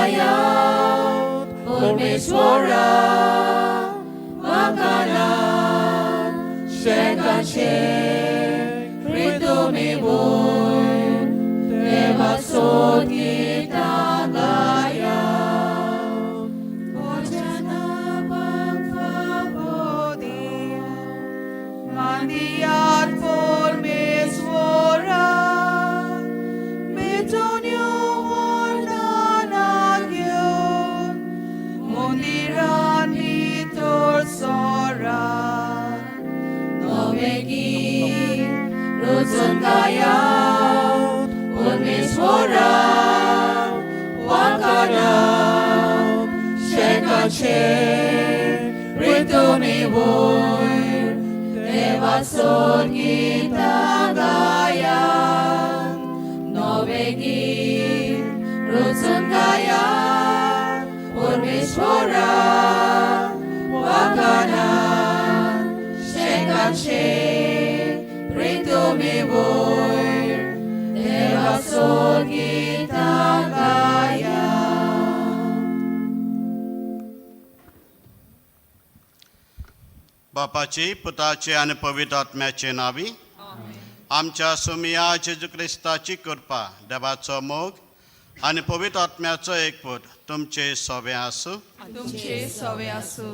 गाया परमेश्वरा वाकाना शेकाचे प्रितुमी वयर देवाचो गीतां गाया Mandiat परमेश्वरा Betonyo wardanagyon Mundiran litor sora नवेगी रुजून गाया परमेश्वरा वाकाना शेकाचे प्रितुमी वयर देवाचो गीतां गाया नवें गीत रुजून गाया परमेश्वरा वाकाना शेकाचे प्रितुमी वयर देवाचो गीतां गाया. बापाचे पुताचे आनी पवित्र आत्म्याचे नावी आमच्या सुमिया जेजू क्रिस्ताची कृपा देवाचो मोग आनी पवित्र आत्म्याचो एकवट तुमचे सोबे आसूं. तुमचे सवे आसूं.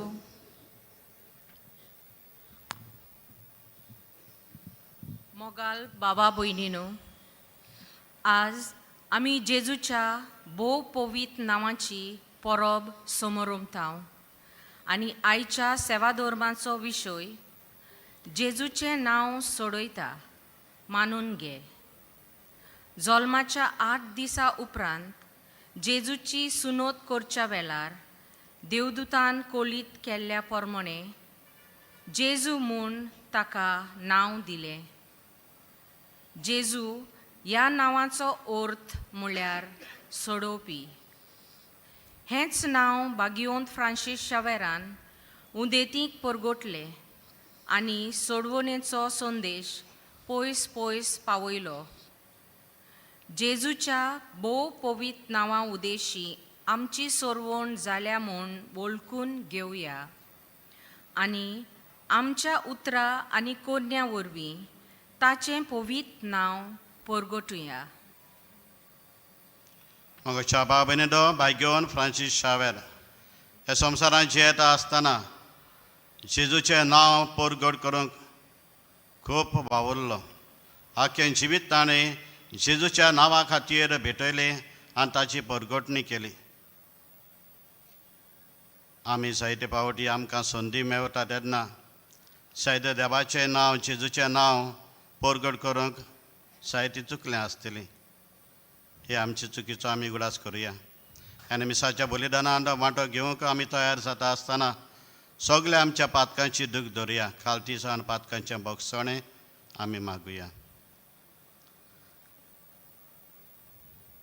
मोगाल बाबा भयणीनो, आज आमी जेजूच्या भोव पवित्र नांवाची परब समोरमता आनी आयच्या सेवाधर्माचो विशय जेजूचें नांव सोडयता मानून घे. जल्माच्या 8 दिसां उपरांत जेजूची सुनोत करच्या वेळार देवदूतान कोलीत केल्ल्या प्रमाणे जेजू म्हूण ताका नांव दिलें. जेजू ह्या नांवाचो अर्थ म्हळ्यार सोडोवपी. हेंच नांव बागियोंत फ्रांसीस शावेरान उदेंतीक परगटलें आनी सोडवणेचो संदेश पयस पयस पावयलो. जेजूच्या भोव पवित्र नांवा उदेशी आमची सोरवण जाल्या म्हूण वळखून घेवया आनी आमच्या उतरां आनी कोन्या वरवीं ताचें पवित्र नांव परगटुया. मगच्या बाबा भाग्यवन फ्रांसीस शावेर ह्या संवसारांत जियेता आसतना जेजूचें नांव परगट करूंक खूब वावुरलो. आख्खें जिवीत ताणें जेजूच्या नांवा खातीर भेटयलें आनी ताची परगटणी केली. आमी जायते फावटी आमकां संदी मेळटा तेन्ना जायते देवाचें नांव जेजूचें नांव परगट करूंक जायती चुकलें आसतली. हे आमचे चुकीचो आमी उगडास करुया आनी मिसाच्या बलिदानान वांटो घेवंक आमी तयार जाता आसतना सगल्या आमच्या पातकांची दूख धरुया. खालती सावन पातकांचें भोगसणें आमी मागुया.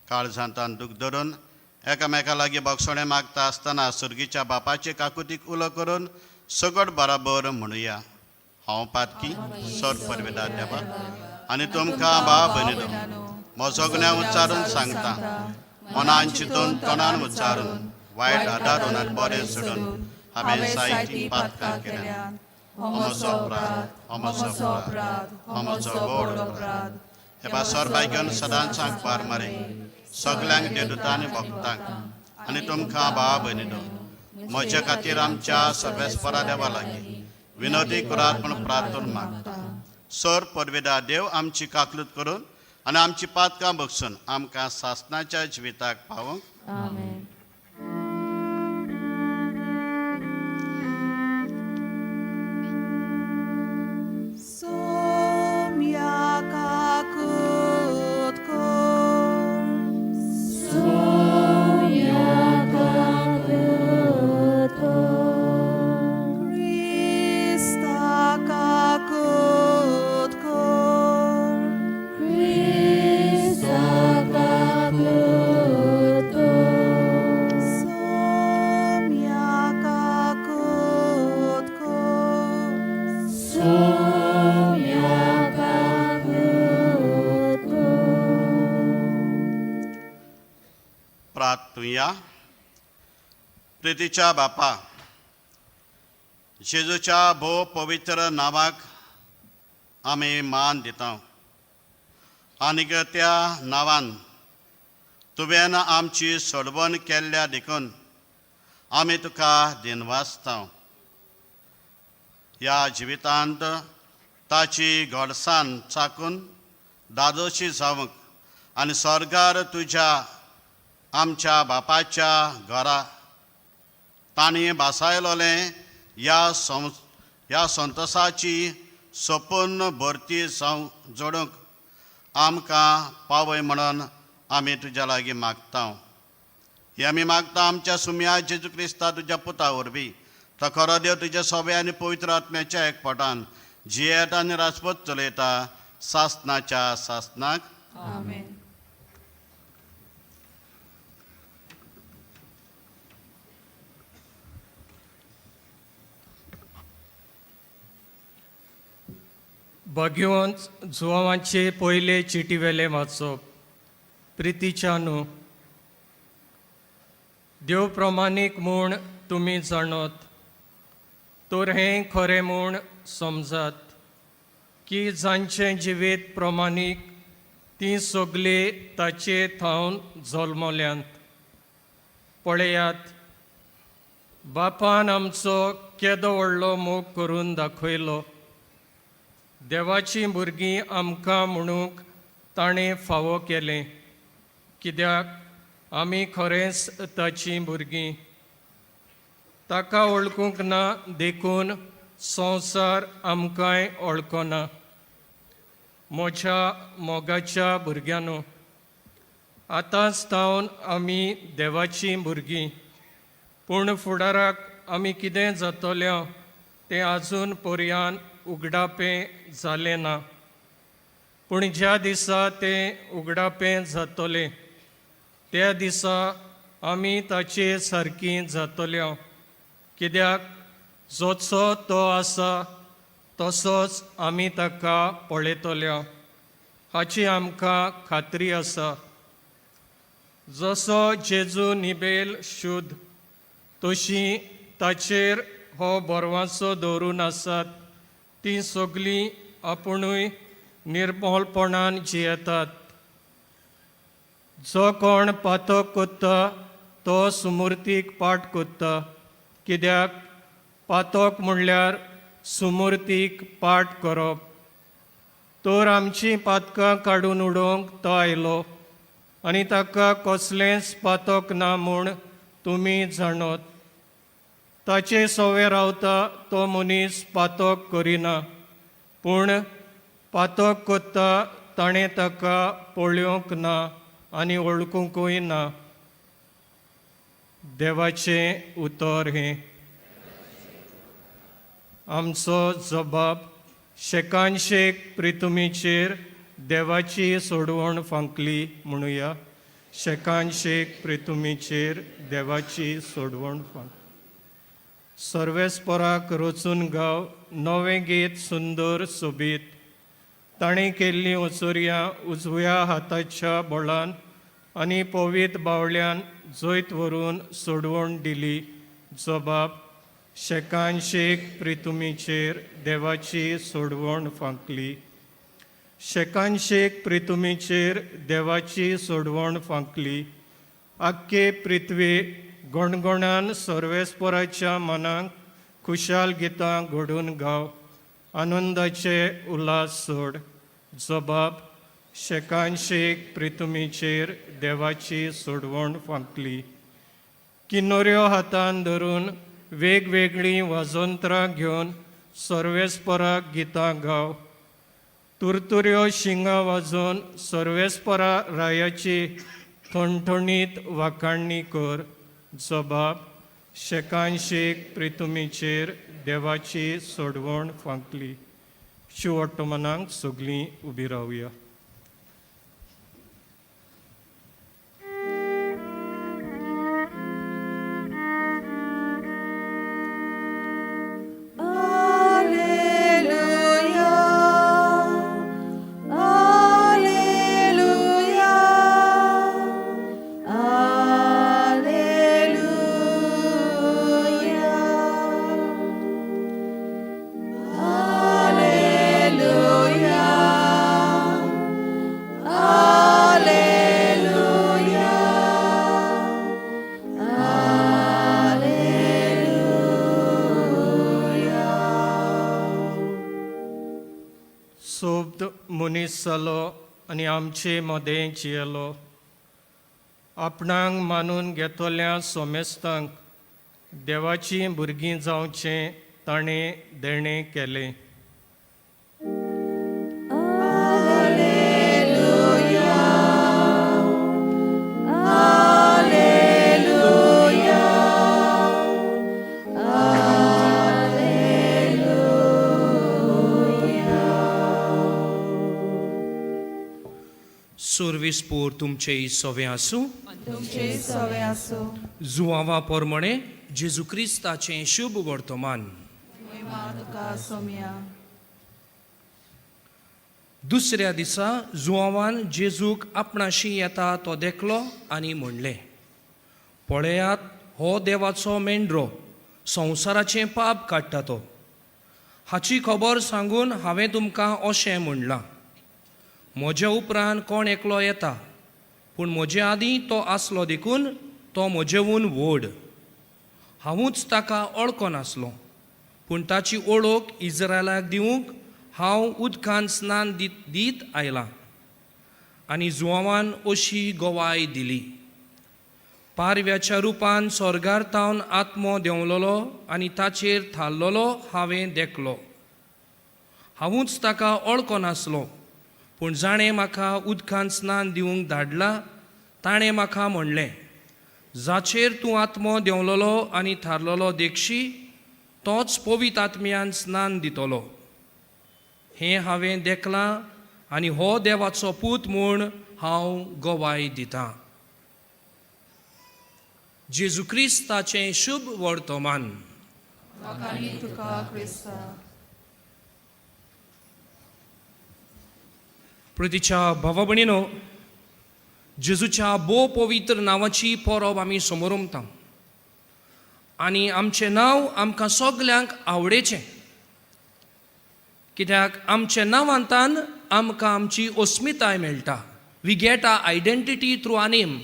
काळजांतान दूख धरून एकामेका लागीं भोगसणें मागता आसतना सुर्गीच्या बापाचे काकुतीक उलो करून सगट बराबर म्हणुया. हांव पातकी सर परवेदा देवा आनी तुमकां बा भयणीनो म्हजो गुन्यांव उच्चारून सांगता. मनान चिंतून तोंडान उच्चारून वायट आदारून आनी बरें सोडून हांवें साहित्य पातकां केल्या. म्हजो अपराध, म्हजो अपराध, म्हजो व्हड अपराध. हे पासर भाग्यान सदांच आंकवार मारे सगल्यांक देदुतां आनी भक्तांक आनी तुमकां भाव भयणीनो म्हज्या खातीर आमच्या सवेस्परा देवा लागीं विनोदी करात म्हूण प्रार्थना मागता. सर परवेदा देव आमची काकलूत करून आनी आमची पातकां बगसून आमकां सासणाच्या जिविताक पावोवंक. आमेन. Somya kakut kor Krista kakut kor Somya kakut kor प्रार्थुया. प्रितीच्या बापा, जेजूच्या भोव पवित्र नांवाक आमी मान दिता आनीक त्या नांवान तुवें आमची सोडवण केल्ल्या देखून आमी तुका दिनवासता. ह्या जिवितांत ताची गोडसाण चाकून दादोशी जावंक आनी स्वर्गार तुज्या आमच्या बापाच्या घरा तांणी भासायलोलें ह्या संतोसाची सपूर्ण भरती जावं जोडूंक आमकां पावय म्हणून आमी तुज्या लागीं मागता. हें आमी मागता आमच्या सुम्या जेजू क्रिस्ता तुज्या पुता वरवीं. तो खरो देव तुज्या सोबे आनी पवित्र आत्म्याच्या एकपटान जियेता आनी राजपत चलयता सासनाच्या सासनाक. आमेन. भाग्यवंत जुवांवाचे पयले चिटीवेले वाचप. प्रितीच्या न्हू, देव प्रमाणीक म्हूण तुमी जाणत तर हें खरें म्हूण समजात की जांचें जिवीत प्रमाणीक तीं सगळीं ताचे थावन जल्मल्यांत. पळयात, बापान आमचो केदो व्हडलो मोग करून दाखयलो. देवाचीं भुरगीं आमकां म्हणूंक ताणें फावो केलें, कित्याक आमी खरेंच ताचीं भुरगीं. ताका वळखूंक ना देखून संवसार आमकांय वळखना. म्हज्या मोगाच्या भुरग्यांनो, आतांच थावन आमी देवाचीं भुरगीं, पूण फुडाराक आमी कितें जातलें तें आजून पर्यान उगडापें जालें ना. पूण ज्या दिसा तें उगडापें जातलें त्या दिसा आमी ताचे सारकीं जातले, कित्याक जोचो तो आसा तसोच आमी ताका पळयतले हाची आमकां खात्री आसा. जसो जेजू निबेल शुद्ध तशी ताचेर हो बरवाचो दवरून आसात तीं सगळीं आपुणूय निर्मलपणान जियेतात. जो कोण पातक कोत्ता तो सुमुर्तीक पाठ कोत्ता, कित्याक पातक म्हणल्यार सुमुर्तीक पाठ करप. तर आमचीं पातकां काडून उडोवंक तो आयलो आनी ताका कसलेंच पातक ना म्हूण तुमी जाणत. ताचे सवे रावता तो मनीस पातक करिना, पूण पातक कोत्ता ताणें ताका पळोवंक ना आनी वळखुंकूय ना. देवाचें उतर हें. आमचो जबाब शेकानशेक प्रितुमीचेर देवाची सोडवण फांकली म्हणुया. शेकानशेक प्रितुमीचेर देवाची सोडवण फांकली. सर्वेस्पराक रचून गाव नवें गीत सुंदर सोबीत. ताणें केल्लीं ओचोरयां उजव्या हाताच्या बळान आनी पवीत बावल्यान जैत व्हरून सोडवण दिली. जबाब शेकानशेक प्रितुमीचेर देवाची सोडवण फांकली. शेकानशेक प्रितुमीचेर देवाची सोडवण फांकली. आख्खे पृथ्वी गणगणान सर्वेस्पराच्या मनाक खुशाल गितां घडून गाव, आनंदाचे उल्हास सोड. जबाब शेकानशेक प्रितुमीचेर देवाची सोडवण फांकली. किन्नोऱ्यो हातान धरून वेगवेगळीं वाजंत्रां घेवन सर्वेस्पराक गितां गाव. तुरतुऱ्यो शिंगां वाजोवन सर्वेस्परा रायाची ठणठणीत वाखाणणी कर. जबाब शेकानशेक प्रितुमीचेर देवाची सोडवण फांकली. शिवट्टमनाक सगळीं उबी रावया. Alleluia, Alleluia, Alleluia. सोब्द मनीस जालो आनी आमचे मदें जियेलो. आपणाक मानून घेतल्या सोमेस्तांक देवाचीं भुरगीं जावचें ताणें देणें केलें. सुर्विसपूर तुमचे सवे आसूं. तुमचे सवे आसूं. जुवावा पोरमणे जेजू क्रिस्ताचें शुभ वर्तमान. महिमा तुका सोम्या. दुसऱ्या दिसा जुवावान जेजूक आपणाशी येता तो देखलो आनी म्हणलें, पळयात हो देवाचो मेंढरो, संवसाराचें पाप काडटा तो. हाची खबर सांगून हांवें तुमकां अशें म्हणलां, म्हज्या उपरांत कोण एकलो येता, पूण म्हजे आदीं तो आसलो देखून तो म्हजेहून व्हड. हांवूच ताका वळखनासलो, पूण ताची ओळख इस्रायलाक दिवंक हांव उदकान स्नान दीत दीत आयलां. आनी जुवावान अशी गवाय दिली, पारव्याच्या रुपान स्वर्गार तावन आत्मो देंवलोलो आनी ताचेर थारलोलो हांवें देखलो. हांवूच ताका वळखनासलो, पूण जाणें म्हाका उदकान स्नान दिवंक धाडला ताणें म्हाका म्हणलें, जाचेर तूं आत्मो देंवलोलो आनी थारलोलो देखशी, तोच पवित्र आत्म्यान स्नान दितलो. हें हांवें देखलां आनी हो देवाचो पूत म्हूण हांव गवाय दितां. जेजू क्रिस्ताचें शुभ वर्तमान. वाखाणी तुका क्रिस्ता. प्रतीच्या भावा भयणीनो, जेजूच्या भोव पवित्र नांवाची परब आमी समोरमता आनी आमचें नांव आमकां सगल्यांक आवडेचें, कित्याक आमच्या नांवांतान आमकां आमची अस्मिताय मेळटा. We get our identity through our name.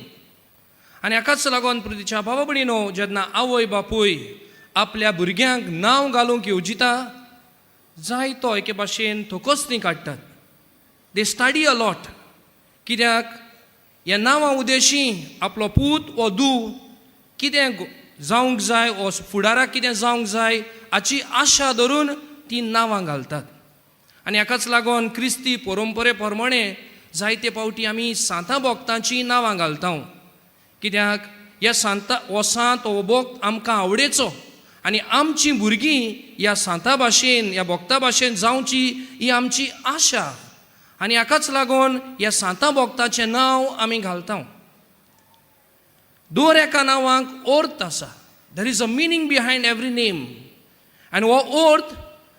आनी हाकाच लागून प्रतीच्या भावा भयणीनो, जेन्ना आवय बापूय आपल्या भुरग्यांक नांव घालूंक येवजिता, जायतो एके भाशेन थोकोसनी काडटात. They study a lot, कित्याक ह्या नांवा उद्देशी आपलो पूत वो धूव कितें जावंक जाय वो फुडाराक कितें जावंक जाय हाची आशा धरून ती नांवां घालतात. आनी हाकाच लागून क्रिस्ती परंपरे प्रमाणे जायते फावटी आमी सांतां भक्तांचीं नांवां घालता, कित्याक ह्या सांता हो सांत हो भक्त आमकां आवडेचो आनी आमचीं भुरगीं ह्या सांता भाशेन ह्या भक्ता भाशेन जावची ही आमची आशा. आनी हाकाच लागून ह्या सांता भक्ताचें नांव आमी घालता. दर एका नांवांक अर्थ आसा. There is a meaning behind every name. आनी हो अर्थ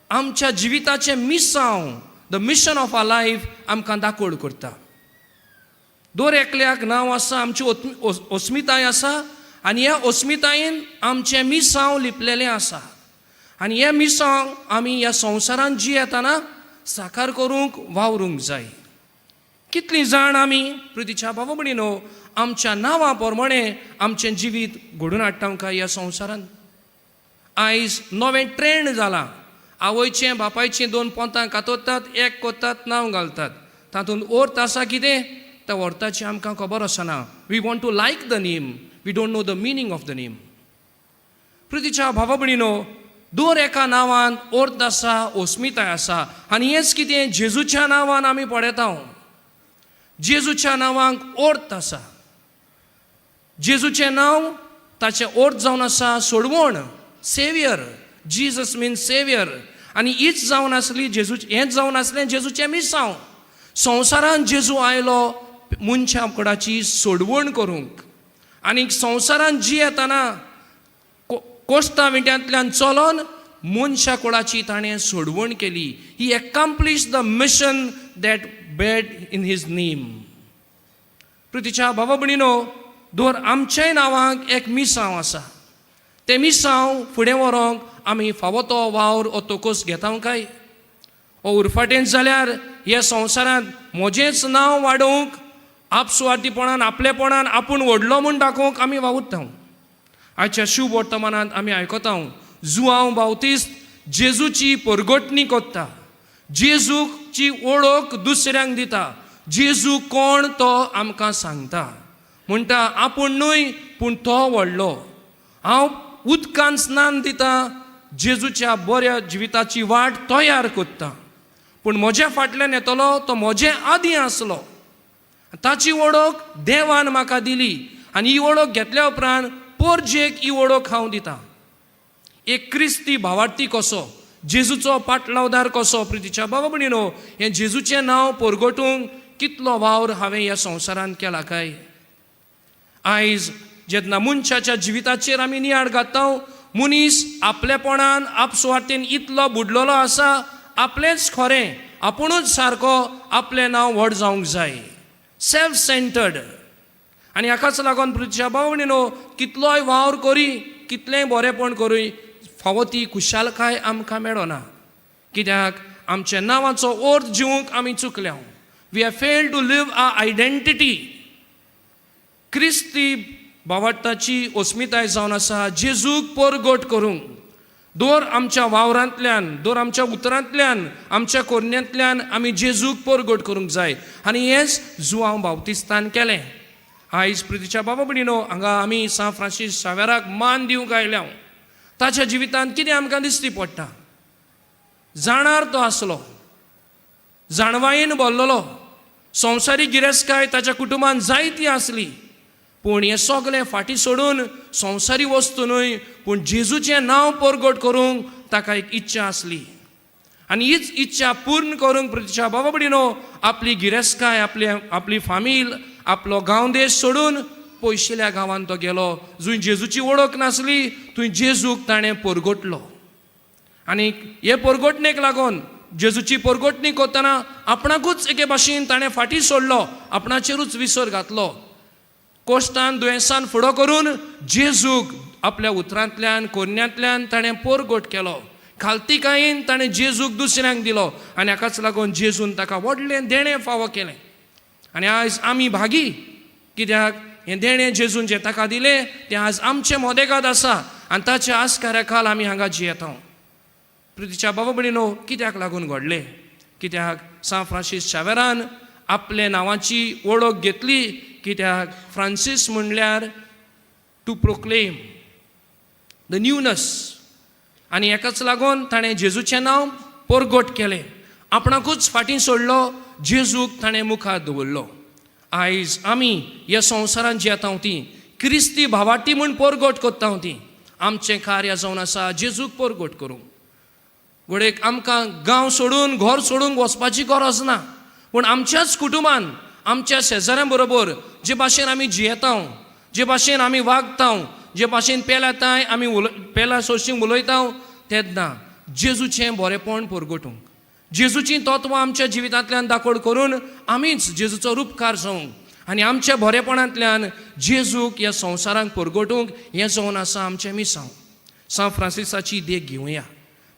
आमच्या जिविताचें मिसांव, the mission of our life आमकां दाखोवड करता. दर एकल्याक नांव आसा, आमची अस्मिताय आसा आनी ह्या अस्मितायेन आमचें मिसांव लिपलेलें आसा. आनी हें मिसांव आमी ह्या संवसारांत जियेतना साकार करूंक वावरूंक जाय. कितलीं जाण आमी प्रितीच्या भावा भयणीनो आमच्या नांवा प्रमाणे आमचें जिवीत घडोवन हाडटा काय ह्या संवसारांत? आयज नवें ट्रेंड जालां. आवयचें बापायचें दोन पोंतां कातरतात, एक करतात, नांव घालतात. तातूंत अर्थ आसा कितें त्या अर्थाचें आमकां खबर आसना. We want to like the name, we don't know the meaning of the name. प्रितीच्या भावा भयणीनो, दर एका नांवान अर्थ आसा, अस्मिताय आसा. आनी हेंच कितें जेजूच्या नांवान आमी पळयता. जेजूच्या नांवांक अर्थ आसा. जेजूचें नांव ताचें अर्थ जावन आसा सोडवण, सेवियर. Jesus means saviour. आनी हीच जावन आसली जेजू, हेंच जावन आसलें जेजूचें मिसांव. संवसारांत जेजू आयलो मनशा कुडाची सोडवण करूंक आनी संवसारांत जियेतना कोश्ता विट्यांतल्यान चलोन मनशा कुळाची ताणें सोडवण केली. He accomplish the mission that bear in his name. प्रितीच्या भावा भयणीनो, दर आमच्याय नांवांक एक मिसांव आसा. तें मिसांव फुडें व्हरोंक आमी फावो तो वावर ओ तोकोस घेता काय ओ उरफाटेंच जाल्यार ह्या संवसारांत म्हजेंच नांव वाडोवंक आपसुवार्थीपणान आपलेपणान आपूण व्हडलो म्हूण दाखोवंक आमी वावुरता? आयच्या शुभ वर्तमानांत आमी आयकता, जुआंव बावतीस्त जेजूची परगटणी करता. जेजूक जेजूची वळख दुसऱ्यांक दिता. जेजू कोण तो आमकां सांगता. म्हणटा आपूण न्हय पूण तो व्हडलो. हांव उदकान स्नान दिता, जेजूच्या बऱ्या जिविताची वाट तयार करता, पूण म्हज्या फाटल्यान येतलो तो म्हजे आदीं आसलो. ताची वळख देवान म्हाका दिली आनी ही वळख घेतल्या उपरांत पोरजेक ही वळख हांव दिता. एक क्रिस्ती भावार्थी कसो, जेजूचो पाटलावदार कसो. प्रितीच्या बाबा भयणीनो, हें जेजूचें नांव परगटूंक कितलो वावर हांवें ह्या संवसारांत केला काय? आयज जेन्ना मनशाच्या जिविताचेर आमी नियाळ घालता, मनीस आपलेपणान आपसुवार्थीन इतलो बुडलेलो आसा, आपलेंच खरें, आपुणूच सारको, आपलें नांव व्हड जावंक जाय, सेल्फ सेंटर्ड. आनी हाकाच लागून प्रितीच्या बाबा भयणीनो, कितलोय वावर करी, कितलेंय बरेंपण करूय, फावो ती खुशालकाय आमकां मेळना. कित्याक आमच्या नांवाचो अर्थ जिवूंक आमी चुकल्या. We have failed to live our identity. क्रिस्ती भावार्थाची अस्मिताय जावन आसा जेजूक परगट करूंक. दर आमच्या वावरांतल्यान, दर आमच्या उतरांतल्यान, आमच्या कोरण्यांतल्यान आमी जेजूक परगट करूंक जाय. आनी हेंच जुआंव बावतिस्तान केलें. आयज प्रितीच्या बाबा भयणीनो, हांगा आमी सांत फ्रांसीस शावेराक मान दिवंक आयल्या. ताच्या जिवितांत कितें आमकां दिश्टी पडटा? जाणार तो आसलो, जाणवायेन भरलेलो, संवसारीक गिरेस्तकाय ताच्या कुटुंबान जायती आसली, पूण हें सगलें फाटीं सोडून संवसारी वस्तू न्हय पूण जेजूचें नांव परगट करूंक ताका एक इच्छा आसली. आनी हीच इच्छा पूर्ण करूंक प्रितीच्या बाबा भयणीनो, आपली गिरेस्तकाय, आपली आपली फामील, आपलो गांव देश सोडून पयशिल्या गांवांत तो गेलो, जंय जेजूची वळख नासली थंय जेजूक ताणें परगटलो. आनी हे परगटणेक लागून, जेजूची परगटणी करतना आपणाकूच एके भाशेन ताणें फाटीं सोडलो, आपणाचेरूच विसर घातलो. कोश्टान दुयेंसान फुडो करून जेजूक आपल्या उतरांतल्यान कोरण्यांतल्यान ताणें परगट केलो. खालतीकायेन ताणें जेजूक दुसऱ्यांक दिलो आनी हाकाच लागून जेजून ताका व्हडलें देणें फावो केलें. आनी आयज आमी भागी, कित्याक हें देणें जेजून जें ताका दिलें तें आज आमचें मोदेगाद आसा आनी ताच्या आस्काऱ्या खाल आमी हांगा जियेता. प्रितीच्या बाबा भयणीनो, कित्याक लागून घडलें? कित्याक सांत फ्रांसीस शावेरान आपले नांवाची वळख घेतली. कित्याक फ्रांसीस म्हणल्यार टू प्रोक्लेम the न्यूनस. आनी हेकाच लागून ताणें जेजूचें नांव परगट केलें, आपणाकूच फाटीं सोडलो, जेजूक ताणें मुखार दवरलो. आयज आमी ह्या संवसारांत जियेता ती क्रिस्ती भावाटी म्हूण परगट करता ती आमचें कार्य जावन आसा जेजूक परगट करूंक. घडयेक आमकां गांव सोडून घर सोडूंक वचपाची गरज ना, पूण आमच्याच कुटुंबान, आमच्या शेजाऱ्यां बरोबर जे भाशेन आमी जियेता, जे भाशेन आमी वागता, जे भाशेन पेल्या तांय आमी पेल्या सोशीं उलयता, तेन्ना जेजूचें बरेपण परगटूंक, जेजूचीं तत्वां आमच्या जिवितांतल्यान दाखोड करून आमीच जेजूचो रुपकार जावंक आनी आमच्या बरेपणांतल्यान जेजूक ह्या संवसारांक परगटूंक, हें जावन आसा आमचें मिसांव. सांत फ्रांसिसाची देख घेवया,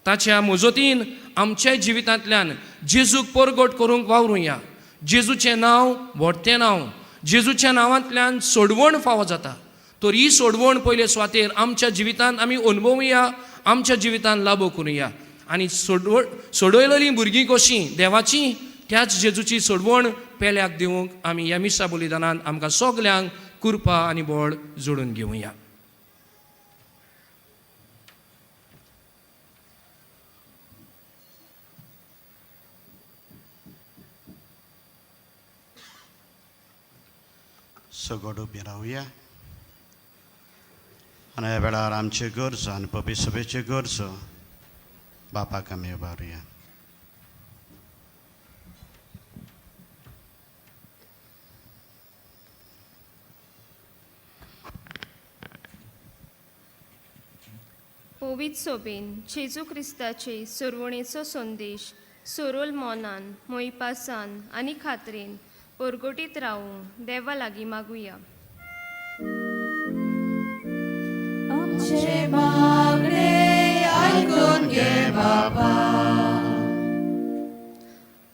ताच्या मजतीन आमच्या जिवितांतल्यान जेजूक परगट करूंक वावरुया. जेजूचें नांव व्हडतें नांव, जेजूच्या नांवांतल्यान सोडवण फावो जाता, तर ही सोडवण पयले सुवातेर आमच्या जिवितांत आमी अनुभवुया, आमच्या जिवितांत लागू करुया. आनी सोडयलेलीं भुरगीं कशीं देवाची, त्याच जेजूची सोडवण पेल्याक दिवंक आमी ह्या मिसा बलिदानान आमकां सगल्यांक कृपा आनी बळ जोडून घेवया. सगळ उबी रावया आनी ह्या वेळार आमच्यो गरजो आनी पबी सभेच्यो गरजो बापाक आमी उबारुया. पवित्र सोबेन जेजू क्रिस्ताचे सोरवणेचो संदेश सोरोल मोनान, मोयपासान आनी खात्रेन परगटीत रावूंक देवा लागीं मागुया. आमचे मागणे आयकून घे बाबा.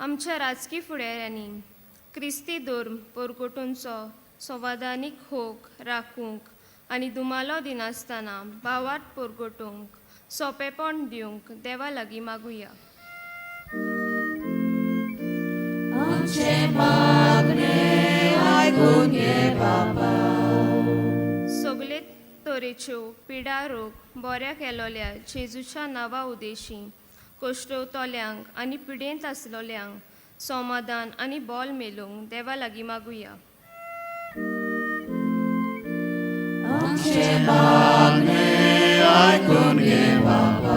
आमच्या राजकी फुडाऱ्यांनी क्रिस्ती धर्म परगटूंचो संवादानीक होक राखूंक आनी दुमालो दिनासतना भावार्थ परगटूंक सोंपेपण दिवंक देवा लागीं मागुया. आमचें मागणें आयकून घे बापा. सगळे तरेच्यो पिडा रोग बऱ्या केलोल्या जेजूच्या नांवा उदेशी कश्टवतल्यांक आनी पिडेंत आसलोल्यांक समाधान आनी बोल मेलोवंक देवा लागीं मागुया. आमचें मागणें आयकून घे बापा.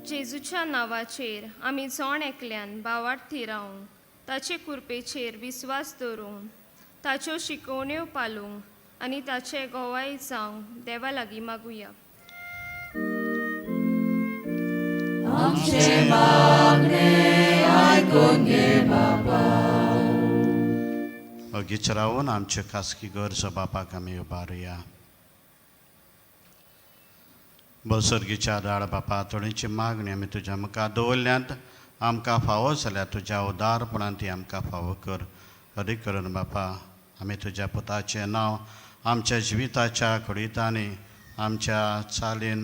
जेजूच्या नांवाचेर आमी जण एकल्यान भावार्थी रावूंक, ताचे कृपेचेर विस्वास दवरूंक, ताच्यो शिकवण्यो पालूंक आनी ताचे गोवाय जावंक देवा लागीं मागुया. आमचें मागणें आयकून घे बापा. ओगीच रावून आमच्यो खासगी गरजो बापाक आमी उबारुया. बोसर्गीच्या दाळ बापा, थोडीची मागणी आमी तुज्या मुखार दवरल्यांत. आमकां फावो जाल्यार तुज्या उदारपणान ती आमकां फावो कर. अदीक करून बापा, आमी तुज्या पुताचें नांव आमच्या जिविताच्या घडितांनी, आमच्या चालीन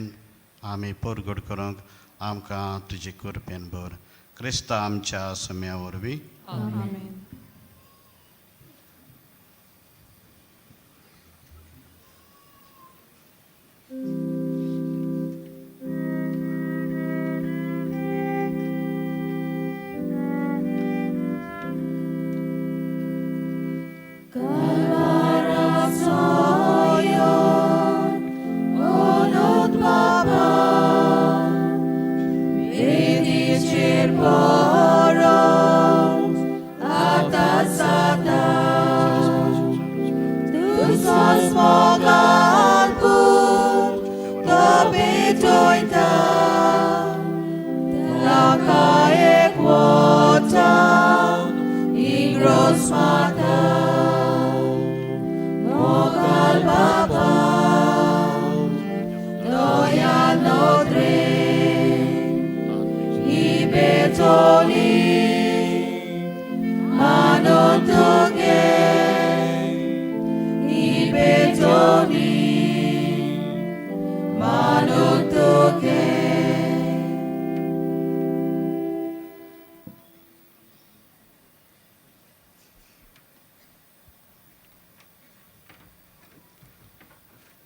आमी परगट करूंक आमकां तुजी कृपेन भर. क्रिस्ता आमच्या सम्या वरवीं. आमेन. Kalvaraço yon onot baba Vediçir poron atasata Tusos mogal put tobitoita Laka equota ingros mata Mogal baba Doya nodre Ibetoni Manotoge Ibetoni Manotoge.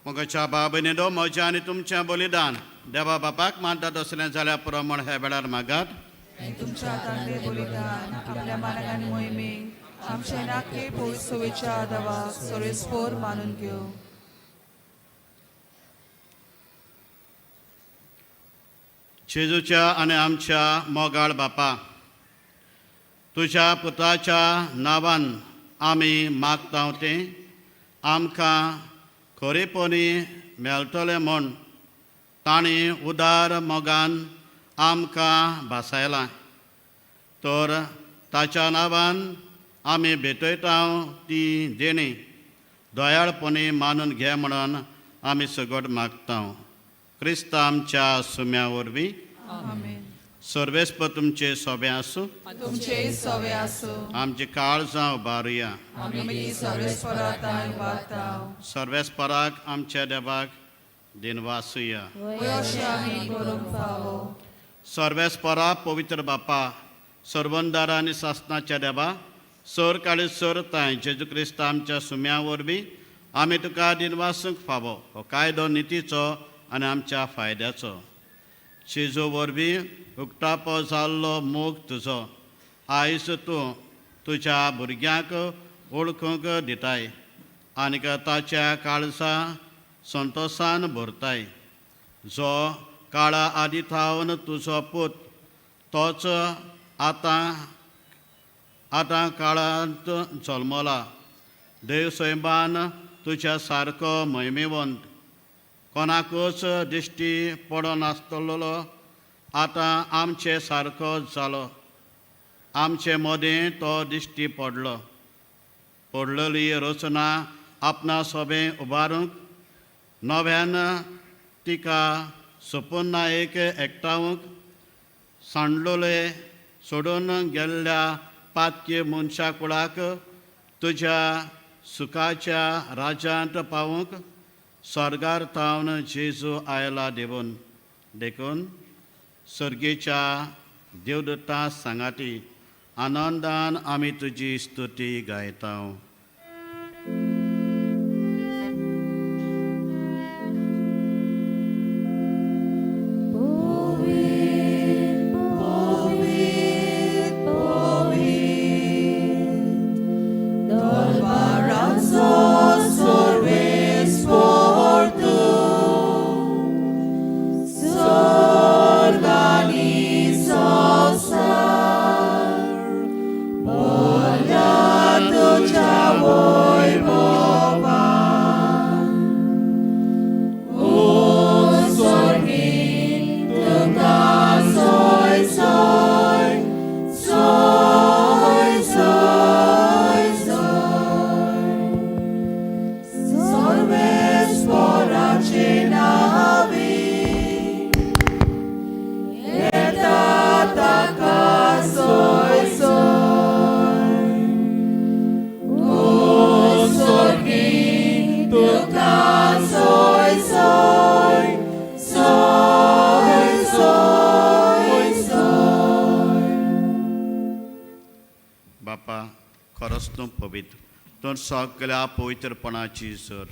मोगाच्या बाबा, म्हज्या आनी तुमचें बलिदान देवा बापाक मानतात असलें जाल्यार पुरो म्हण ह्या वेळार मागात. आनी तुमच्या हातांतलें बलिदान आपल्या मानाक आनी मोहिमेक, आमच्या नाके पवित्र देवाक सोरेस्पोर मानून घेवं. जेजूच्या आनी आमच्या मोगाळ बापा, तुज्या पुताच्या नांवान आमी मागता तें आमकां खरेपणी मेळटलें म्हूण तांणी उदार मोगान आमकां भासायलां. तर ताच्या नांवान आमी भेटयता ती देणी दयाळपणी मानून घे म्हणून आमी सगट मागता. क्रिस्त आमच्या सुम्या वरवीं. आमेन. सर्वेस्पर तुमचे सोबे आसूं. तुमचेय सोवे आसूं. आमची काळजां उबारुया. आमी सर्वेस्परा तांय उबारता. सर्वेस्पराक आमच्या देवाक दिनवासुया. वय अशें आमी करूंक फावो. सर्वेस्परा, पवित्र बापा, सर्वंदारा आनी सासनाच्या देवा, सर काळी सर तांय जेजू क्रिस्त आमच्या सुम्या वरवीं आमी तुका दिनवासूंक फावो. हो कायदो नितीचो आनी आमच्या फायद्याचो. जेजू वरवीं उक्तापो जाल्लो मोग तुजो आयज तूं तुज्या भुरग्यांक वळखूंक दिताय आनीक ताच्या काळजा संतोसान भरताय. जो काळा आदी थावन तुजो पूत, तोच आतां आतां काळांत जल्मला. देव सैमान तुज्या सारको महिमेवंत, कोणाकूच दिश्टी पडनासतलो, आतां आमचे सारको जालो. आमचे मदें तो दिश्टी पडलो. पडलेली रचना आपणा सोबें उबारूंक, नव्यान तिका सपना एक एकठावंक, सांडलोले सोडून गेल्ल्या पातकी मनशा कुळाक तुज्या सुखाच्या राज्यांत पावूंक स्वर्गार थावन जेजू आयला देवून. देखून सर्गेच्या देवदत्ता सांगाती आनंदान आमी तुजी स्तुती गायता. बापा, खरोच तूं पवित्र, तूं सगळ्या पवित्रपणाची सर.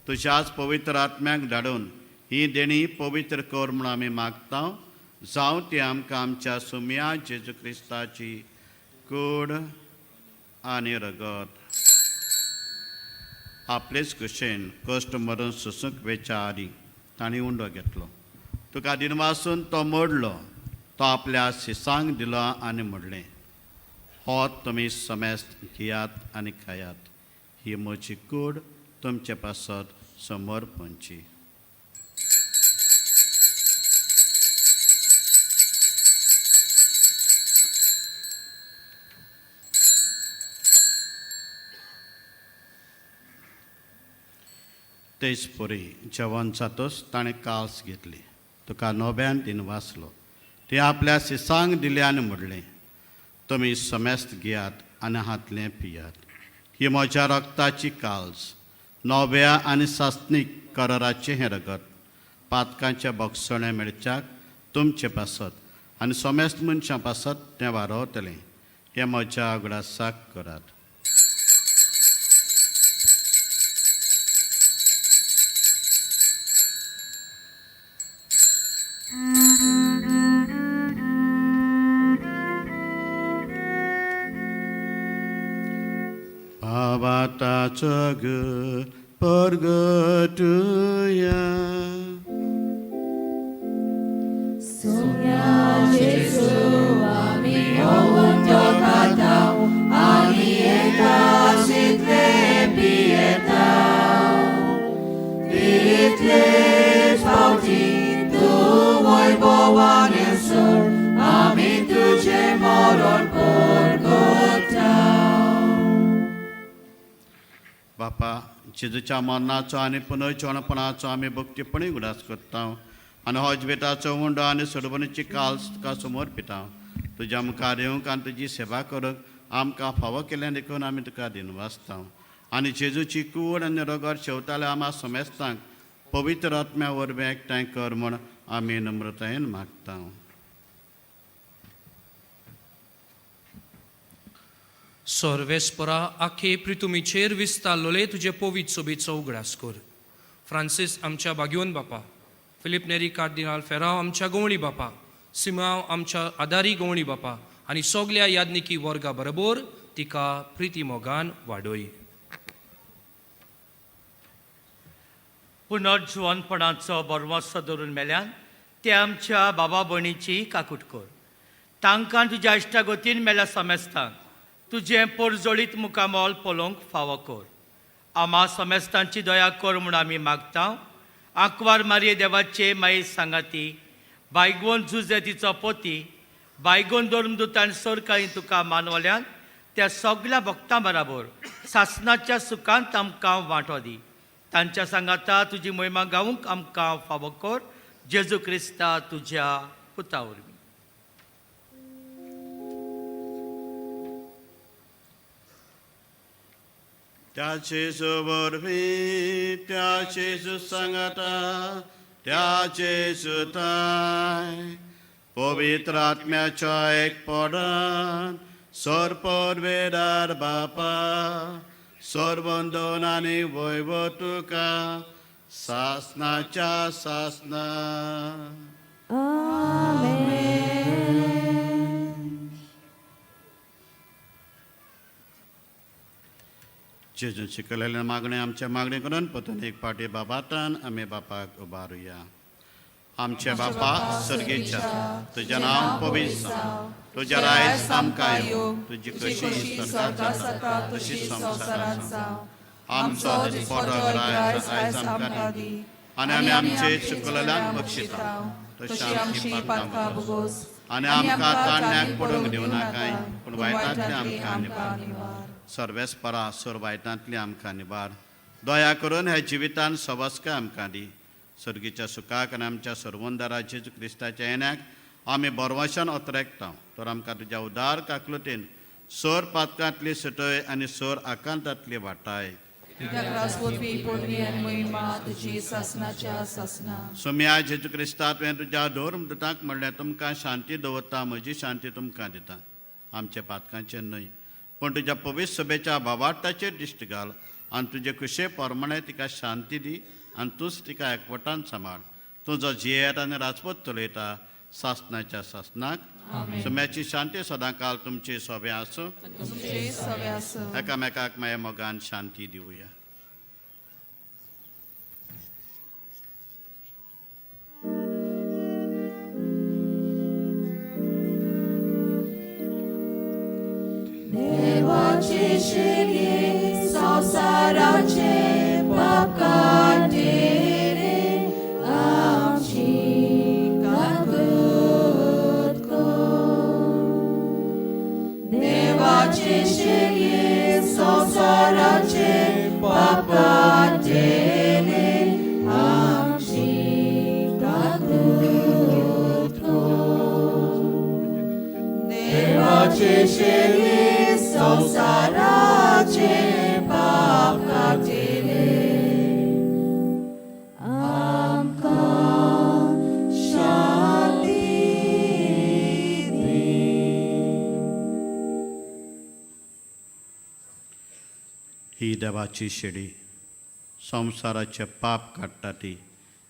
तुज्याच पवित्र आत्म्याक धाडून ही देणी पवित्र कर म्हूण आमी मागता. जावं ती आमकां आमच्या सुम्या जेजू क्रिस्ताची कूड आनी रगत. आपलेच कुशेन कश्ट मरून सोसूंक वेच्या आदी तांणी उंडो घेतलो. तुका दिनवासून तो मोडलो, तो आपल्या शिसांक दिलो आनी म्हणलें, हो तुमी समेस्त घेयात आनी खायात, ही म्हजी कूड तुमचे पासत समर्पणची. तेच परी जेवण जातच ताणें काल्स घेतली, तुका नव्यान दिनवासलो, ती आपल्या शिसांक दिली आनी म्हणलें, तुमी समेस्त घेयात आनी हातलें पियात, ही म्हज्या रक्ताची काल्स, नव्या आनी सासणीक कराराचें हें रगत, पातकांच्या बोगसणें मेळच्याक तुमचे पासत आनी समेस्त मनशां पासत तें वारवतलें. हें म्हज्या उगडासाक करात. भावाताचो ग परगटुया. बापा, जेजूच्या मरणाचो आनी पुनर्जिवणपणाचो आमी भक्तीपणी उगडास करता आनी हो जिविताचो उंडो आनी सोडवणीची काल्स तुका समर्पिता. तुज्या मुखार येवंक आनी तुजी सेवा करूंक आमकां फावो केलें देखून आमी तुका दिनवासता. आनी जेजूची कूड आनी रगत शेवताले आमा समेस्तांक पवित्र आत्म्या वरवीं एकठांय कर म्हूण आमी नम्रतायेन मागता. सर्वेस्परा आखे प्रितुमीचेर विस्तारलोले तुजे पवित्र सोबीचो उगडास कर. फ्रांसीस आमच्या बागयोन बापा, फिलीप नेरी कार्दिनाल फेराव आमच्या गवळी बापा, सिमाव आमच्या आदारी गवळी बापा आनी सगल्या यादनिकी वर्गा बरोबर तिका प्रिती मोगान वाडोय. पुनर्जिवनपणाचो बरवासो धरून मेल्यान ते आमच्या बाबा भयणीची काकूट कर. तांकां तुज्या इश्टागतीन मेल्या समेस्तांक तुजें पोरजोळीत मुखामोल पळोवंक फावो कर. आमा समेस्तांची दया कर म्हूण आमी मागता. आंकवार मारये देवाचे माई सांगाती, बायगोन जुजे तिचो पोती, बायगोन धर्मदूतान सरकारी तुका मानवल्यान त्या सगल्या भक्तां बराबर सासनाच्या सुखांत आमकां वांटो दी. तांच्या सांगाता तुजी मोहिमा गावूंक आमकां फावो कर. जेजू क्रिस्ता तुज्या पुता वरवीं. त्या जेजू वरवीं, त्या जेजू सांगाता, त्या जेजू ताय पवित्र आत्म्याच्या एकपणान सोरपोरवेदार बापा सोरवंदन आनी वैव तुका सासनाच्या सासना. जेजून शिकयलेलें मागणें आमचें मागणें करून परतून एक फावटी बाबातान आमी बापाक उबारुया. आमचे बापा सर्गेच्या, तुजें नांव पवित्र जावं, तुजें रायज आमकां येवं, तुजी कशी स्वर्गात जाता तशी संवसारांत जावं. आमचो दिसपटो ग्रायस आयज आमकां दी आनी आमी आमचे चुकलेल्यांक बक्षिता तशी आमची पातकां भोगोस आनी आमकां ताणण्याक पडूंक दिवं नाकाय, पूण वायटांतलें आमकां निवार. सर्वेस्परा सोर वायटांतली आमकां निवार. दया करून ह्या जिवितान सवस्काय आमकां दी. सर्गीच्या सुखाक आनी आमच्या सर्वंदरा जेजू क्रिस्ताच्या येण्याक आमी बरवाशान अत्रेकता. तर आमकां तुज्या उदार काकलुतीन सोर पातकांतली सुटय आनी सोर आकांतांतली वाटाय. सोम्या जेजू क्रिस्ता, तुवें तुज्या धर्म दुतांक म्हणलें, तुमकां शांती दवरता, म्हजी शांती तुमकां दिता. आमच्या पातकांचेर न्हय पूण तुज्या पवित्र सभेच्या भावार्थाचेर दिश्ट घाल आनी तुजे खुशे प्रमाणे तिका शांती दी आनी तूंच तिका एकवटान सांबाळ. तूं जो जियेत आनी राजपूत चलयता सासनाच्या सासनाक. सुम्याची शांती सदांकाल तुमची सोबे आसूं. एकामेकाक माया मोगान शांती दिवया. देवाचे शेणये संवसाराचे पाप काडटेले आमची काकूट कर. देवाचे शेणये संवसाराचे पाप काडटेले आमची काकूट कर. देवाचे शेणये संवसाराचे पाप काडटेले आमकां शांती दी. ही देवाची शेडी संवसाराचे पाप काडटा ती.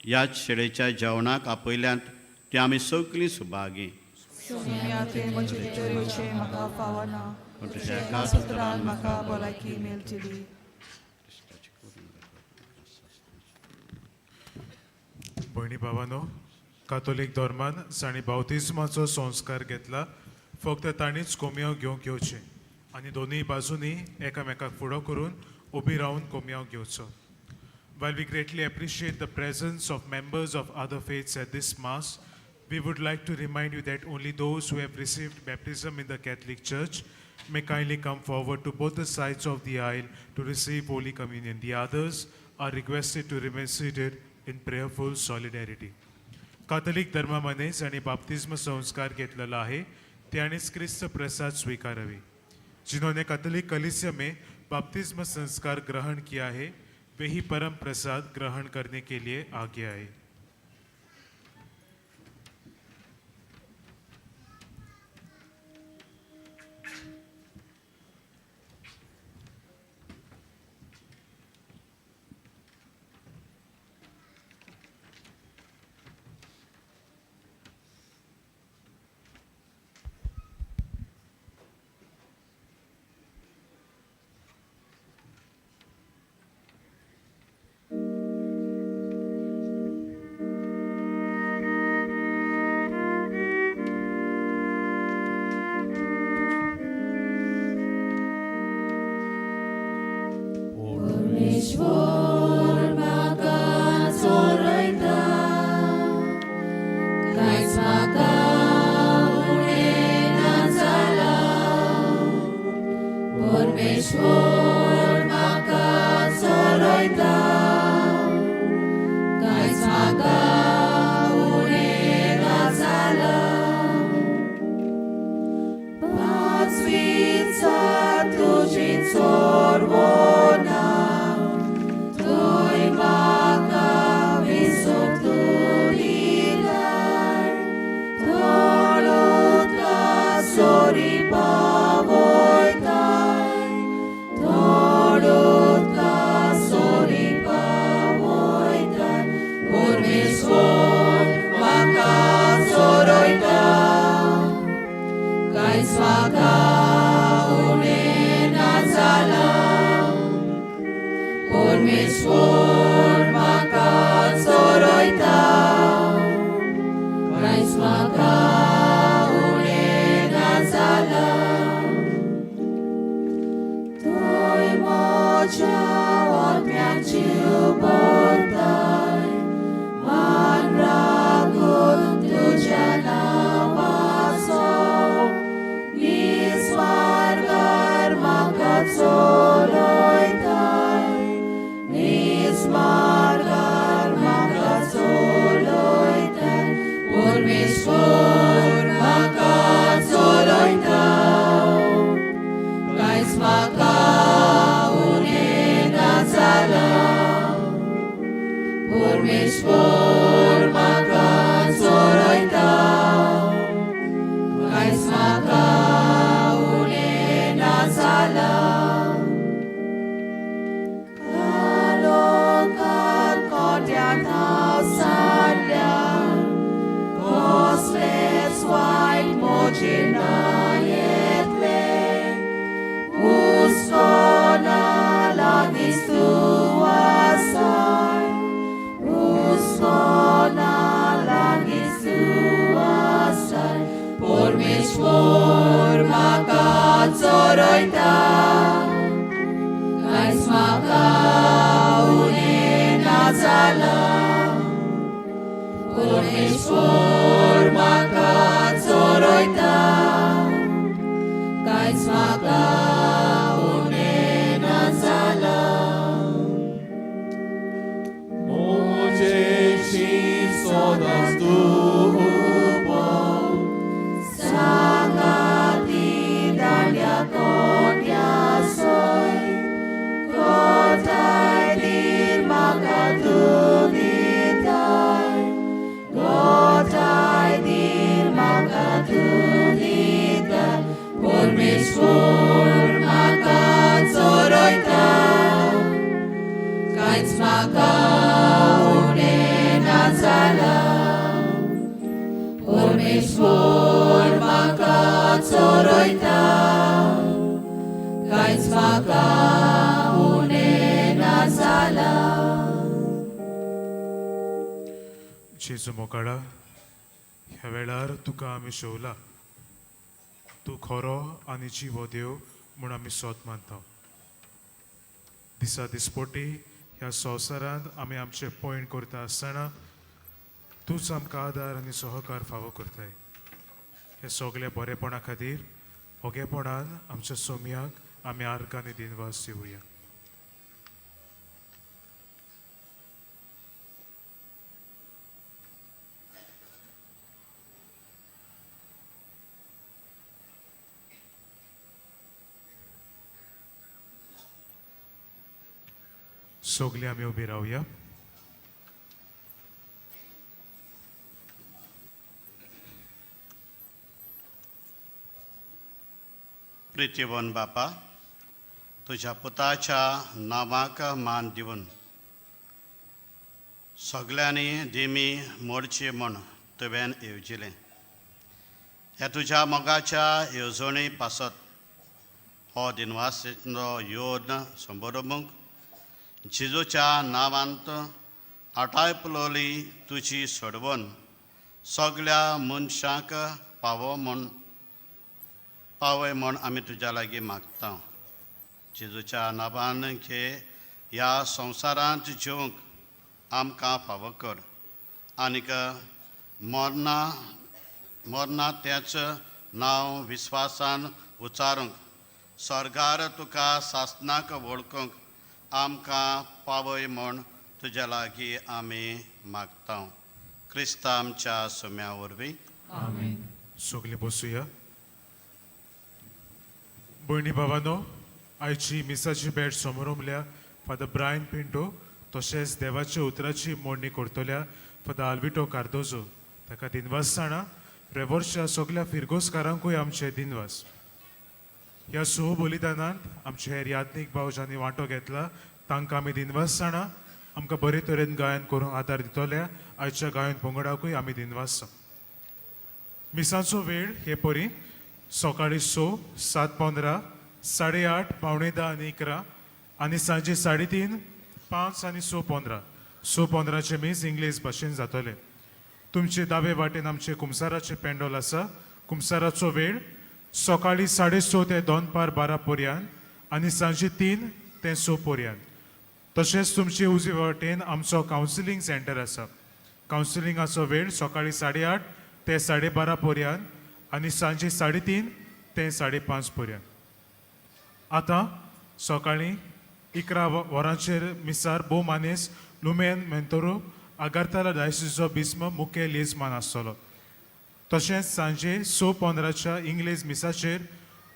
ह्याच शेडीच्या जेवणाक आपयल्यांत ती आमी सगळीं सुभागी. सोम्या, तुवें म्हजे भितर येवचें म्हाका फावना, पूण तुज्या तुज्या एका एकाच उतरान उतरान म्हाका भलायकी मेळटली. भयणी भावानो, कातोलीक धर्मान जांणी बावतिज्माचो संस्कार घेतला फक्त तांणीच कोमयांव घेवंक येवचें आनी दोनूय बाजूंनी एकामेकाक फुडो करून उबी रावन कोमयांव घेवचो. While we greatly appreciate the presence of members of other faiths at this Mass, we would like to remind you that only those who have received baptism in the Catholic Church may kindly come forward to both the sides of the aisle to receive Holy Communion. The others are requested to remain seated in prayerful solidarity. Catholic धर्मामध्ये जांणी बाप्तिज्म संस्कार घेतलेला आहे त्यांनीच क्रिस्त प्रसाद स्वीकारावे. जिन्होंने Catholic कलीसिया में बाप्तिज्म संस्कार ग्रहण किया है वे ही परम प्रसाद ग्रहण करने के लिए आगे आए. म्हाका उणें ना जालां परमेश्वर म्हाका चोरयता कांयच म्हाका उणें ना जालां थंय म्हज्या आत्म्याक जीव भरताय मान राखून तुज्या नांवाचो निस्वार्गार म्हाका चलयताय निस्वार्गार म्हाका चलयताय परमेश्वर म्हाका चलयता कांयच म्हाका उणें ना जालां परमेश्वर म्हाका चोरयता कांयच म्हाका उणें ना जालां कालोखान कोट्यांत हांव सांडल्या कसलेंच वायट म्हजेर ना येतलें हुस्को ना लागींच तूं आसाय हुस्को ना लागींच तूं आसाय परमेश्वर म्हाका चोरयता कांयच म्हाका उणें ना जालां परमेश्वर म्हाका चोरयता कांयच म्हाका उणें ना जालां म्हजेशी सदांच तूं उबो सांगाती दांड्या कोट्या सोय गोठाय धीर म्हाका तूं दिताय गोठाय धीर म्हाका तूं दिताय परमेश्वर म्हाका चोरयता कांयच म्हाका उणें ना जालां परमेश्वर म्हाका चोरयता कांयच म्हाका उणें ना जालां जेजू मोकाडा ह्या वेळार तुका आमी शेवला तूं खरो आनी जिवो देव म्हूण आमी सोद मानता दिसा दिसपोटी ह्या संवसारांत आमी आमचें पयण करता आसतना तूंच आमकां आदार आनी सहकार फावो करताय हे सगल्या बरेपणा खातीर ओगेपणान आमच्या सोमयाक आमी आर्गां आनी दिनवास दिवया. सगलीं आमी उबी रावया. प्रितीवन बापा, तुज्या पुताच्या नांवाक मान दिवन सगल्यांनी दिमी मोडची म्हूण तुवें येवजिलें. ह्या तुज्या मोगाच्या येवजणे पासत हो दिनवासीचो योद्ध संबोधमूक जेजूच्या नांवांत आठाय पुलोली तुजी सोडवण सगल्या मनशांक पावो म्हूण पावय म्हूण आमी तुज्या लागीं मागता. जेजूच्या नांवान घे ह्या संवसारांत जेवंक आमकां फावो कर आनीक मरना मरना तेंच नांव विस्वासान उच्चारूंक स्वर्गार तुका सासनाक वळखूंक आमकां पावय म्हूण तुज्या लागीं आमी मागता, क्रिस्ता आमच्या सुम्या वरवीं. सगलीं बसुया. भयणी भावानो, आयची मिसाची भेट समोरमल्या फादर ब्रायन पिंटो तशेंच देवाच्या उतराची मोडणी करतल्या फादर आल्विटो कार्दोजो ताका दिनवास जाणा. रेवोरच्या सगल्या फिरगोजकारांकूय आमचे दिनवास. ह्या सो बलिदानांत आमचे हेर याज्ञीक भाव ज्यांनी वांटो घेतला तांकां आमी दिनवास जाणा. आमकां बरे तरेन गायन करूंक आदार दितल्या आयच्या गायन पंगडाकूय आमी दिनवास. मिसाचो वेळ हे परी सकाळीं 6, 7:15, 8:30, 9:45 आनी 11 आनी सांजे 3:30, 5 आनी 6:15. 6:15 मीस इंग्लीश भाशेन जातलें. तुमचे दावे वाटेन आमचे कुमसाराचें पेंडोल आसा. कुमसाराचो वेळ सकाळीं 6:30 ते दनपार 12 पर्यंत आनी सांजे 3 ते 6 पर्यंत. तशेंच तुमचे उजवे वाटेन आमचो कावन्सिलींग सेंटर आसा. कावन्सिलिंगाचो वेळ सकाळीं 8:30 ते 12:30 पर्यंत आनी सांजे 3:30 ते 5:30 पर्यंत. आतां सकाळीं 11 वरांचेर मिसार भोव मानेस लुमेन मेंतोरो आगारताला डायसिसचो बिस्म मुखेल येजमान आसतलो. तशेंच सांजे 6:15 इंग्लीश मिसाचेर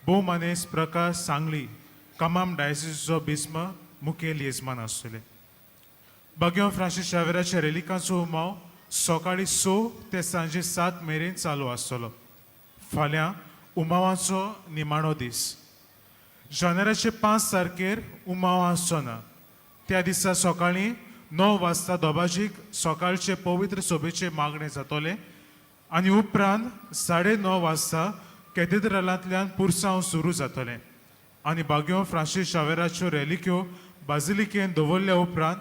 भोव मानेस प्रकाश सांगली कमाम डायसिसचो बिस्म मुखेल येजमान आसतले. बाग्यो फ्रांसीस शावेराच्या रेलिकांचो उमाव सकाळीं 6 ते सांजे 7 मेरेन चालू आसतलो. फाल्यां उमावाचो निमाणो दीस. जानेराचे 5 तारखेर उमाव आसचो ना. त्या दिसा सकाळीं 9 वाजता दोबाजीक सकाळचे पवित्र सोबेचे मागणें जातलें आनी उपरांत 9:30 वाजता कॅथेड्रलांतल्यान पुरसांव सुरू जातलें आनी बाग्यो फ्रांसीस शावेराच्यो रेलिक्यो बाजिलिकेन दवरल्या उपरांत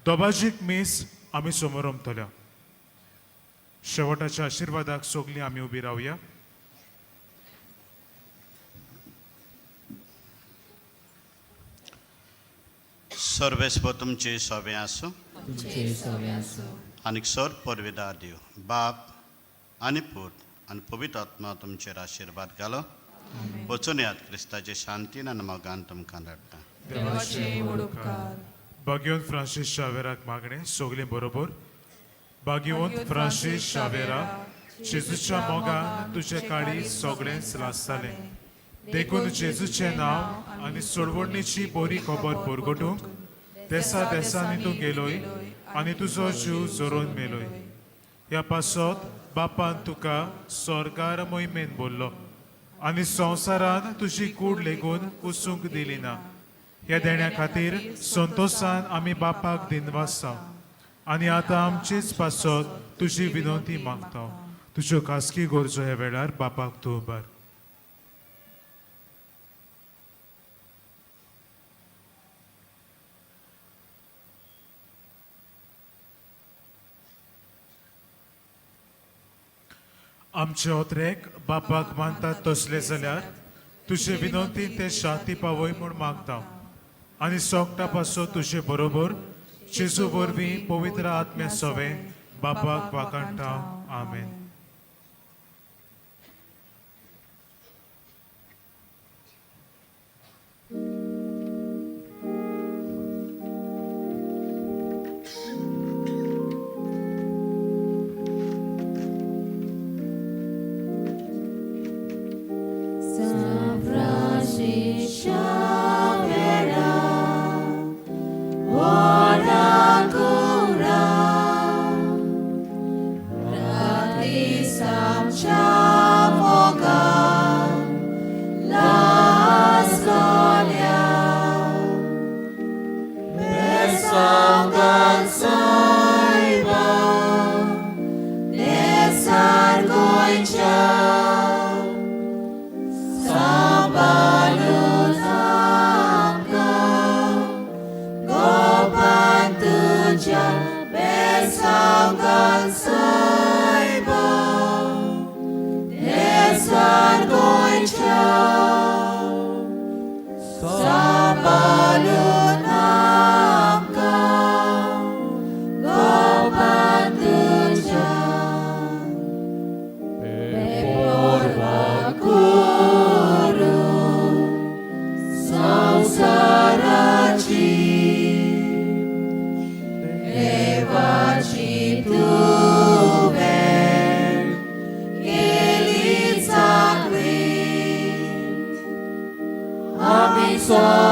दोबाजीक मीस आमी समोरमतल्या. शेवटाच्या आशिर्वादाक सगलीं आमी उबी रावया. सर्वेस्पर तुमचे सोबें आसूं आनी सर परविदार दिव. बाप आनी पूत आनी पवित्र आत्मा तुमचेर आशिर्वाद घालो. वचून यात क्रिस्ताचे शांतीन आनी मोगान तुमकां धाडटा. देवाचे व्हड उपकार. बागियोन फ्रांसीस शावेराक मागणें सगलीं बरोबर. बागियोन फ्रांसीस शावेरा, जेजूच्या मोगान तुजें काळीज सगळेंच लासतालें, देखून जेजूचें नांव आनी सोडवणीची बरी खबर परगटूंक देसा देसांनी तूं गेलोय आनी तुजो जीव जोरोवन मेलोय. ह्या पासत बापान तुका स्वर्गार मोहिमेन बोल्लो आनी संवसारान तुजी कूड लेगून कुसूंक दिली ना. ह्या देण्या खातीर संतोशान आमी बापाक दिनवासता आनी आतां आमचेच पासत तुजी विनंती मागता. तुज्यो खासगी गरजो ह्या वेळार बापाक तूं उबार. आमचे ओत्रेक बापाक मानतात तसले जाल्यार तुजे विनंतीन ते शांती पावय म्हूण मागता आनी सोगटा पासून तुजे बरोबर जेजू वरवीं पवित्र आत्म्या सवे बापाक वाकाणटा. आमेन. So